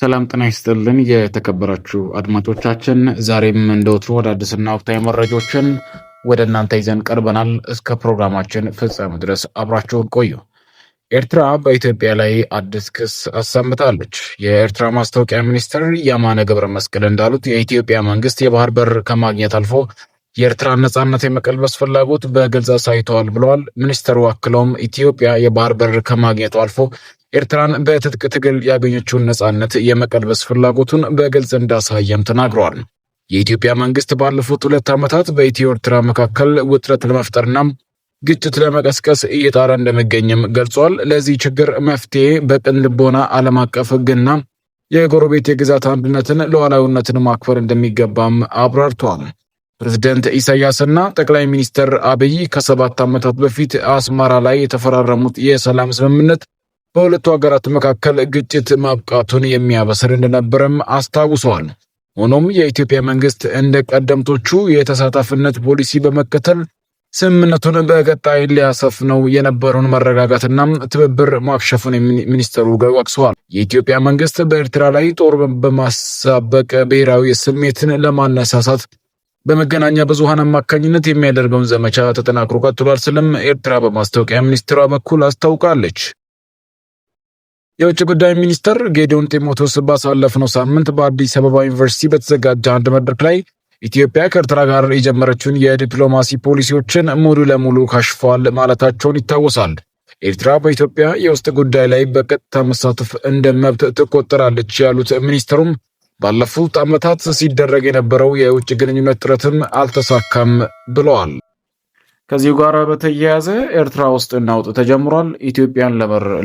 ሰላም ጤና ይስጥልን የተከበራችሁ አድማጮቻችን፣ ዛሬም እንደ ወትሮ አዳዲስና ወቅታዊ መረጃዎችን ወደ እናንተ ይዘን ቀርበናል። እስከ ፕሮግራማችን ፍጻሜ ድረስ አብራችሁን ቆዩ። ኤርትራ በኢትዮጵያ ላይ አዲስ ክስ አሰምታለች። የኤርትራ ማስታወቂያ ሚኒስትር የማነ ገብረ መስቀል እንዳሉት የኢትዮጵያ መንግስት የባህር በር ከማግኘት አልፎ የኤርትራን ነጻነት የመቀልበስ ፍላጎት በግልጽ አሳይተዋል ብለዋል። ሚኒስትሩ አክለውም ኢትዮጵያ የባህር በር ከማግኘቱ አልፎ ኤርትራን በትጥቅ ትግል ያገኘችውን ነጻነት የመቀልበስ ፍላጎቱን በግልጽ እንዳሳየም ተናግረዋል። የኢትዮጵያ መንግስት ባለፉት 2 ዓመታት በኢትዮ ኤርትራ መካከል ውጥረት ለመፍጠርና ግጭት ለመቀስቀስ እየጣረ እንደሚገኝም ገልጿል። ለዚህ ችግር መፍትሄ በቅን ልቦና ዓለም አቀፍ ሕግና የጎረቤት የግዛት አንድነትን ሉዓላዊነትን ማክበር እንደሚገባም አብራርተዋል። ፕሬዝደንት ኢሳያስና ጠቅላይ ሚኒስትር አብይ ከ7 ዓመታት በፊት አስመራ ላይ የተፈራረሙት የሰላም ስምምነት በሁለቱ ሀገራት መካከል ግጭት ማብቃቱን የሚያበስር እንደነበረም አስታውሰዋል። ሆኖም የኢትዮጵያ መንግስት እንደ ቀደምቶቹ የተሳታፊነት ፖሊሲ በመከተል ስምምነቱን በቀጣይ ሊያሰፍነው የነበረውን መረጋጋትና ትብብር ማክሸፉን ሚኒስትሩ ወቅሰዋል። የኢትዮጵያ መንግስት በኤርትራ ላይ ጦር በማሳበቅ ብሔራዊ ስሜትን ለማነሳሳት በመገናኛ ብዙሃን አማካኝነት የሚያደርገውን ዘመቻ ተጠናክሮ ቀጥሏል ሲልም ኤርትራ በማስታወቂያ ሚኒስትሯ በኩል አስታውቃለች። የውጭ ጉዳይ ሚኒስትር ጌዲዮን ጢሞቴዎስ ባሳለፍነው ሳምንት በአዲስ አበባ ዩኒቨርሲቲ በተዘጋጀ አንድ መድረክ ላይ ኢትዮጵያ ከኤርትራ ጋር የጀመረችውን የዲፕሎማሲ ፖሊሲዎችን ሙሉ ለሙሉ ከሽፏል ማለታቸውን ይታወሳል። ኤርትራ በኢትዮጵያ የውስጥ ጉዳይ ላይ በቀጥታ መሳተፍ እንደ መብት ትቆጠራለች ያሉት ሚኒስትሩም ባለፉት ዓመታት ሲደረግ የነበረው የውጭ ግንኙነት ጥረትም አልተሳካም ብለዋል። ከዚሁ ጋር በተያያዘ ኤርትራ ውስጥ ነውጥ ተጀምሯል። ኢትዮጵያን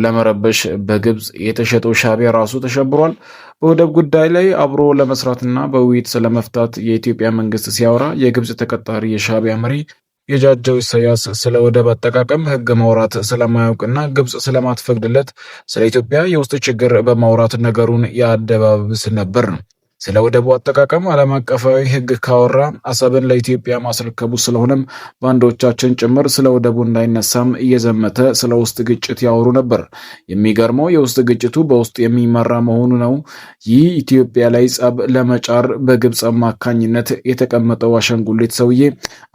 ለመረበሽ በግብፅ የተሸጠው ሻዕቢያ ራሱ ተሸብሯል። በወደብ ጉዳይ ላይ አብሮ ለመስራትና በውይይት ስለመፍታት የኢትዮጵያ መንግስት ሲያወራ የግብፅ ተቀጣሪ የሻዕቢያ መሪ የጃጀው ኢሳያስ ስለ ወደብ አጠቃቀም ሕግ ማውራት ስለማያውቅና ግብፅ ስለማትፈቅድለት ስለ ኢትዮጵያ የውስጥ ችግር በማውራት ነገሩን ያደባብስ ነበር። ስለ ወደቡ አጠቃቀም ዓለም አቀፋዊ ሕግ ካወራ አሰብን ለኢትዮጵያ ማስረከቡ ስለሆነም ባንዶቻችን ጭምር ስለ ወደቡ እንዳይነሳም እየዘመተ ስለ ውስጥ ግጭት ያወሩ ነበር። የሚገርመው የውስጥ ግጭቱ በውስጥ የሚመራ መሆኑ ነው። ይህ ኢትዮጵያ ላይ ጸብ ለመጫር በግብፅ አማካኝነት የተቀመጠው አሻንጉሊት ሰውዬ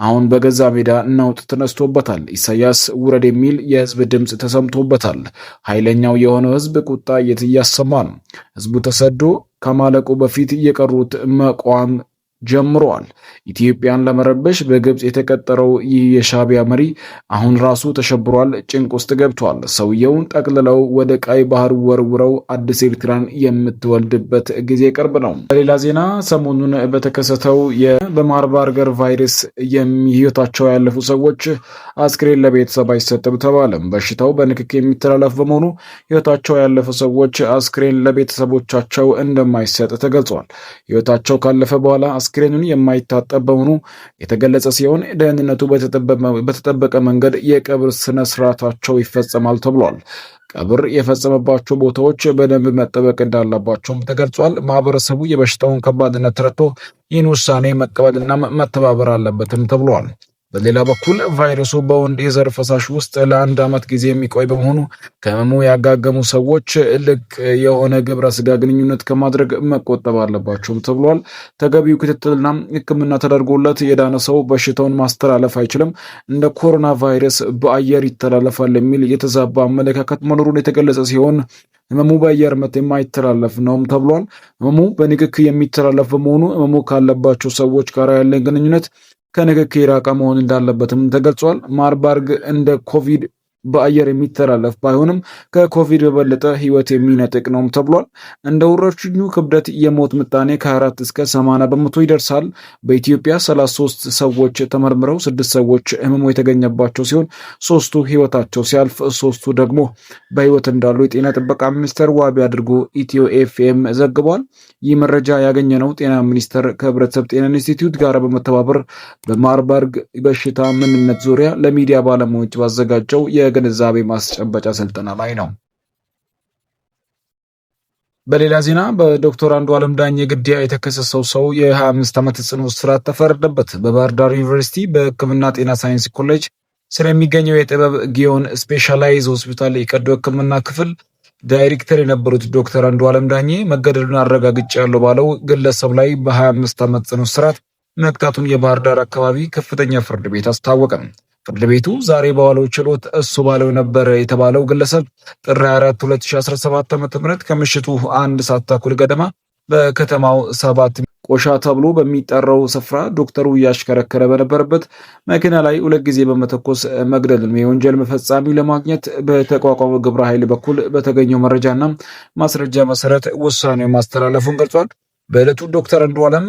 አሁን በገዛ ሜዳ ነውጥ ተነስቶበታል። ኢሳያስ ውረድ የሚል የህዝብ ድምፅ ተሰምቶበታል። ኃይለኛው የሆነው ህዝብ ቁጣ እያሰማ ነው። ህዝቡ ተሰዶ ከማለቁ በፊት የቀሩት መቋም ጀምረዋል። ኢትዮጵያን ለመረበሽ በግብፅ የተቀጠረው ይህ የሻዕቢያ መሪ አሁን ራሱ ተሸብሯል፣ ጭንቅ ውስጥ ገብቷል። ሰውየውን ጠቅልለው ወደ ቀይ ባህር ወርውረው አዲስ ኤርትራን የምትወልድበት ጊዜ ቅርብ ነው። በሌላ ዜና ሰሞኑን በተከሰተው በማርበርግ ቫይረስ ህይወታቸው ያለፉ ሰዎች አስክሬን ለቤተሰብ አይሰጥም ተባለም። በሽታው በንክኪ የሚተላለፍ በመሆኑ ህይወታቸው ያለፉ ሰዎች አስክሬን ለቤተሰቦቻቸው እንደማይሰጥ ተገልጿል። ህይወታቸው ካለፈ በኋላ አስክሬኑን የማይታጠብ በመሆኑ የተገለጸ ሲሆን ደህንነቱ በተጠበቀ መንገድ የቀብር ስነ ስርዓታቸው ይፈጸማል ተብሏል። ቀብር የፈጸመባቸው ቦታዎች በደንብ መጠበቅ እንዳለባቸውም ተገልጿል። ማህበረሰቡ የበሽታውን ከባድነት ተረድቶ ይህን ውሳኔ መቀበልና መተባበር አለበትም ተብሏል። በሌላ በኩል ቫይረሱ በወንድ የዘር ፈሳሽ ውስጥ ለአንድ ዓመት ጊዜ የሚቆይ በመሆኑ ከህመሙ ያጋገሙ ሰዎች ልቅ የሆነ ግብረ ስጋ ግንኙነት ከማድረግ መቆጠብ አለባቸውም ተብሏል። ተገቢው ክትትልና ሕክምና ተደርጎለት የዳነ ሰው በሽታውን ማስተላለፍ አይችልም፣ እንደ ኮሮና ቫይረስ በአየር ይተላለፋል የሚል የተዛባ አመለካከት መኖሩን የተገለጸ ሲሆን ህመሙ በአየር ምት የማይተላለፍ ነውም ተብሏል። ህመሙ በንክኪ የሚተላለፍ በመሆኑ ህመሙ ካለባቸው ሰዎች ጋር ያለን ግንኙነት ከንክኪ የራቀ መሆን እንዳለበትም ተገልጿል። ማርባርግ እንደ ኮቪድ በአየር የሚተላለፍ ባይሆንም ከኮቪድ በበለጠ ህይወት የሚነጥቅ ነውም ተብሏል። እንደ ወረርሽኙ ክብደት የሞት ምጣኔ ከ4 እስከ 80% ይደርሳል። በኢትዮጵያ 33 ሰዎች ተመርምረው ስድስት ሰዎች ህመሙ የተገኘባቸው ሲሆን ሶስቱ ህይወታቸው ሲያልፍ ሶስቱ ደግሞ በህይወት እንዳሉ የጤና ጥበቃ ሚኒስቴር ዋቢ አድርጎ ኢትዮ ኤፍኤም ዘግቧል። ይህ መረጃ ያገኘነው ጤና ሚኒስቴር ከህብረተሰብ ጤና ኢንስቲትዩት ጋር በመተባበር በማርበርግ በሽታ ምንነት ዙሪያ ለሚዲያ ባለሙያዎች ባዘጋጀው የግንዛቤ ማስጨበጫ ስልጠና ላይ ነው። በሌላ ዜና በዶክተር አንዱዓለም ዳኜ ግድያ የተከሰሰው ሰው የ25 ዓመት ጽኑ እስራት ተፈረደበት። በባህር ዳር ዩኒቨርሲቲ በሕክምና ጤና ሳይንስ ኮሌጅ ስር የሚገኘው የጥበብ ጊዮን ስፔሻላይዝ ሆስፒታል የቀዶ ሕክምና ክፍል ዳይሬክተር የነበሩት ዶክተር አንዱዓለም ዳኜ መገደሉን አረጋግጫለሁ ባለው ግለሰብ ላይ በ25 ዓመት ጽኑ እስራት መቅጣቱን የባህር ዳር አካባቢ ከፍተኛ ፍርድ ቤት አስታወቀ። ፍርድ ቤቱ ዛሬ በዋለው ችሎት እሱ ባለው ነበረ የተባለው ግለሰብ ጥር 24 2017 ዓ.ም ከምሽቱ 1 ሰዓት ተኩል ገደማ በከተማው 7 ቆሻ ተብሎ በሚጠራው ስፍራ ዶክተሩ እያሽከረከረ በነበረበት መኪና ላይ ሁለት ጊዜ በመተኮስ መግደሉን የወንጀል ፈጻሚው ለማግኘት በተቋቋመው ግብረ ኃይል በኩል በተገኘው መረጃና ማስረጃ መሰረት ውሳኔው ማስተላለፉን ገልጿል። በዕለቱ ዶክተር አንዱዓለም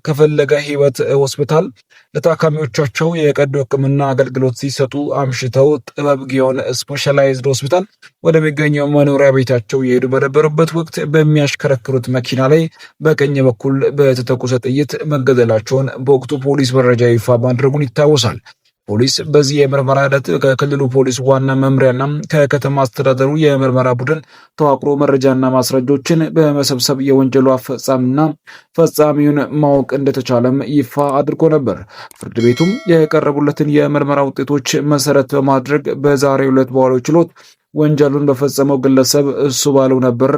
ከፈለገ ሕይወት ሆስፒታል ለታካሚዎቻቸው የቀዶ ሕክምና አገልግሎት ሲሰጡ አምሽተው ጥበብ ጊዮን ስፔሻላይዝድ ሆስፒታል ወደሚገኘው መኖሪያ ቤታቸው የሄዱ በነበሩበት ወቅት በሚያሽከረክሩት መኪና ላይ በቀኝ በኩል በተተኮሰ ጥይት መገደላቸውን በወቅቱ ፖሊስ መረጃ ይፋ ማድረጉን ይታወሳል። ፖሊስ በዚህ የምርመራ ሂደት ከክልሉ ፖሊስ ዋና መምሪያና ከከተማ አስተዳደሩ የምርመራ ቡድን ተዋቅሮ መረጃና ማስረጃዎችን በመሰብሰብ የወንጀሉ አፈጻሚና ፈጻሚውን ማወቅ እንደተቻለም ይፋ አድርጎ ነበር። ፍርድ ቤቱም የቀረቡለትን የምርመራ ውጤቶች መሰረት በማድረግ በዛሬው ዕለት በዋለው ችሎት ወንጀሉን በፈጸመው ግለሰብ እሱ ባለው ነበር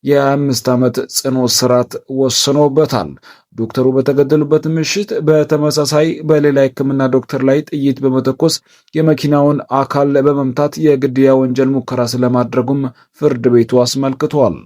የ5 ዓመት ጽኑ እስራት ወስኖበታል። ዶክተሩ በተገደሉበት ምሽት በተመሳሳይ በሌላ የሕክምና ዶክተር ላይ ጥይት በመተኮስ የመኪናውን አካል በመምታት የግድያ ወንጀል ሙከራ ስለማድረጉም ፍርድ ቤቱ አስመልክቷል።